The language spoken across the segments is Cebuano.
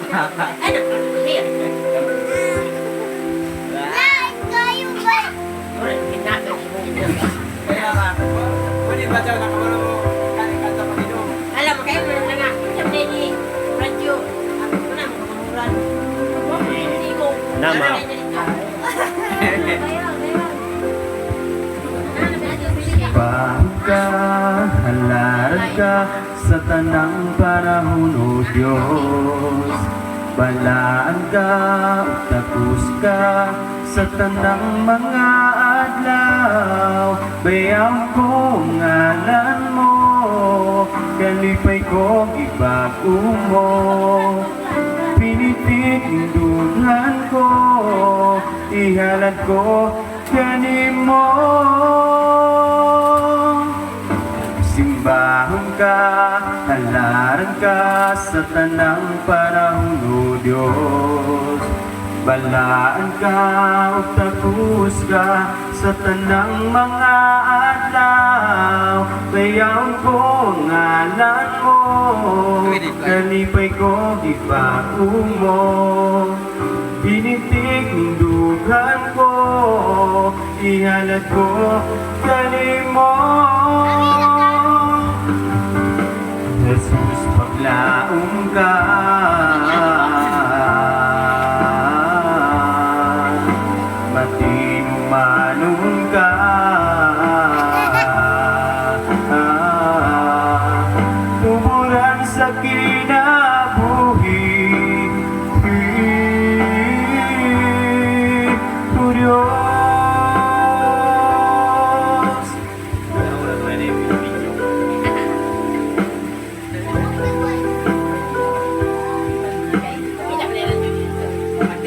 Ay, naku, Kaya ba? Pwede ba dyan nakabalo mo kanta pag-inom? Alam mo kayo, meron na nga. Siyempre ni radyo. Ako na, makamuran. Nama. Ka, halaran ka sa tanang panahon, O Diyos. Balaan ka, ug takos ka sa tanang mga adlaw. Bayaw ko ngalan mo, kalipay ko gibago mo. Pinitik dughan ko, ihalad ko kanimo. Simbahon ka, halaran ka sa tanang panahon, O Diyos. Balaan ka, ug takos ka sa tanang mga adlaw. Bayaw ko ngalan mo, kalipay ko gibago mo. Pinitik dugan ko, ihalad ko kanimo. Jesus, paglaom ka. Matinumanon ka. Tuburan sa kinabuhi, O Diyos. Wala na yung video.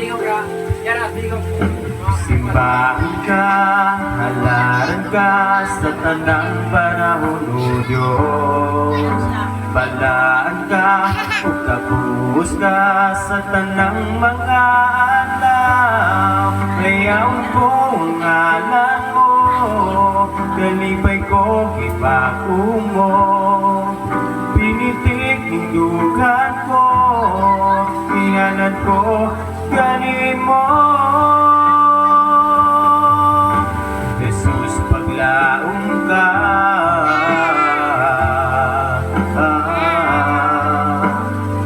Tingog ka. Yara, tingog. Simbahan ka, halaran ka sa tanang panahon, O Diyos. Balaan ka, ug kabus ka sa tanang mga adlaw. Ngayaw ko ang ngalan mo, kalipay ko gibago mo. Pinitik dugan ko, ihalad ko kanimo. Jesus, paglaom ka.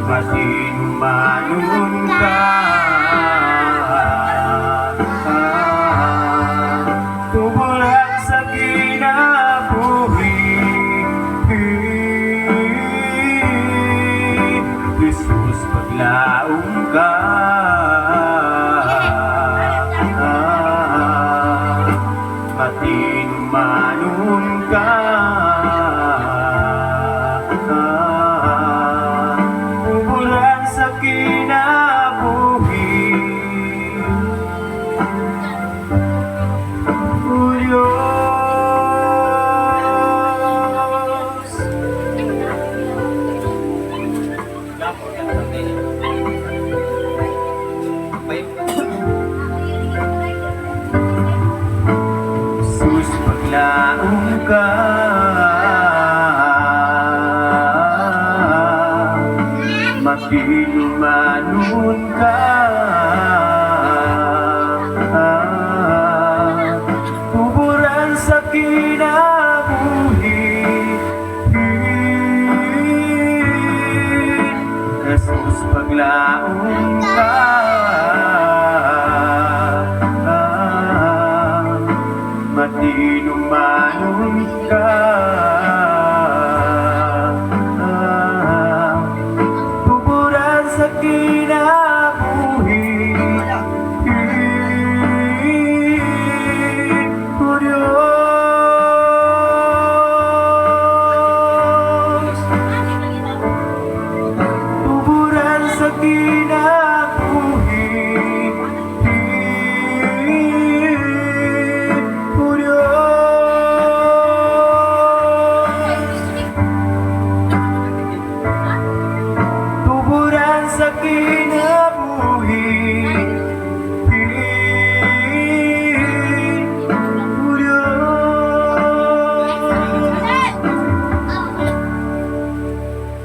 Matinumanon ka. Tuburan sa kinabuhi. Jesus, paglaom ka. Matinumanon ka. Tuburan sa kinabuhi, O Diyos. Gapo yan. Bay. Jesus, paglaom ka. Matinumanon ka. Tuburan sa kinabuhi. Jesus, paglaom ka.